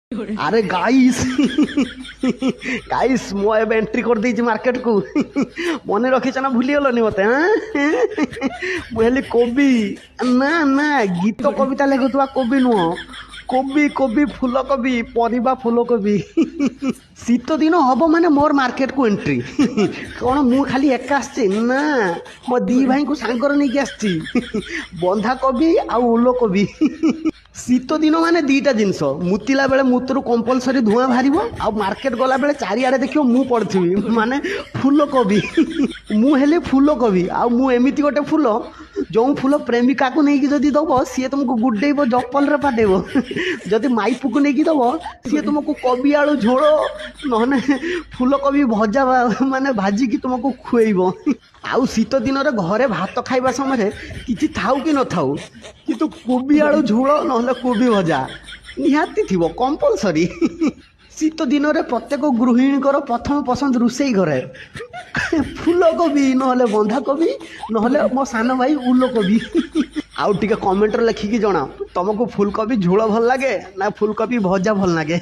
ଆରେ guys, guys, ମୁଁ ଏବେ ଏଣ୍ଟ୍ରି କରିଦେଇଛି ମାର୍କେଟକୁ। ମନେ ରଖିଛ ନା ଭୁଲିଗଲନି ମତେ? ମୁଁ ହେଲି କବି। ନା ନା, ଗୀତ କବିତା ଲେଖୁଥିବା କବି ନୁହଁ, କୋବି କୋବି, ଫୁଲକୋବି, ପରିବା ଫୁଲକୋବି। ଶୀତ ଦିନ ହବ ମାନେ ମୋର ମାର୍କେଟକୁ ଏଣ୍ଟ୍ରି। କ'ଣ ମୁଁ ଖାଲି ଏକା ଆସିଛି? ନା, ମୋ ଦି ଭାଇଙ୍କୁ ସାଙ୍ଗରେ ନେଇକି ଆସିଛି, ବନ୍ଧାକୋବି ଆଉ ଉଲକୋବି। ଶୀତ ଦିନ ମାନେ ଦୁଇଟା ଜିନିଷ, ମୁତିଲା ବେଳେ ମୁତରୁ କମ୍ପଲସରି ଧୂଆଁ ବାହାରିବ, ଆଉ ମାର୍କେଟ ଗଲାବେଳେ ଚାରିଆଡ଼େ ଦେଖିବ ମୁଁ ପଡ଼ିଥିବି, ମାନେ ଫୁଲକୋବି। ମୁଁ ହେଲି ଫୁଲକୋବି, ଆଉ ମୁଁ ଏମିତି ଗୋଟେ ଫୁଲ ଯେଉଁ ଫୁଲ ପ୍ରେମିକାକୁ ନେଇକି ଯଦି ଦେବ, ସିଏ ତୁମକୁ ଗୁଡ଼େଇବ, ଚପଲରେ ପାଟେଇବ। ଯଦି ମାଇପୁକୁ ନେଇକି ଦେବ, ସିଏ ତୁମକୁ କୋବି ଆଳୁ ଝୋଳ ନହେଲେ ଫୁଲକୋବି ଭଜା ମାନେ ଭାଜିକି ତୁମକୁ ଖୁଏଇବ। ଆଉ ଶୀତ ଦିନରେ ଘରେ ଭାତ ଖାଇବା ସମୟରେ କିଛି ଥାଉ କି ନଥାଉ, କିନ୍ତୁ କୋବି ଆଳୁ ଝୋଳ ନହେଲେ କୋବି ଭଜା ନିହାତି ଥିବ, କମ୍ପଲସରି। ଶୀତ ଦିନରେ ପ୍ରତ୍ୟେକ ଗୃହିଣୀଙ୍କର ପ୍ରଥମ ପସନ୍ଦ ରୋଷେଇ ଘରେ ଫୁଲକୋବି ନହେଲେ ବନ୍ଧାକୋବି ନହେଲେ ମୋ ସାନ ଭାଇ ଉଲକୋବି। ଆଉ ଟିକେ କମେଣ୍ଟରେ ଲେଖିକି ଜଣାଅ, ତମକୁ ଫୁଲକୋବି ଝୋଳ ଭଲ ଲାଗେ ନା ଫୁଲକୋବି ଭଜା ଭଲ ଲାଗେ?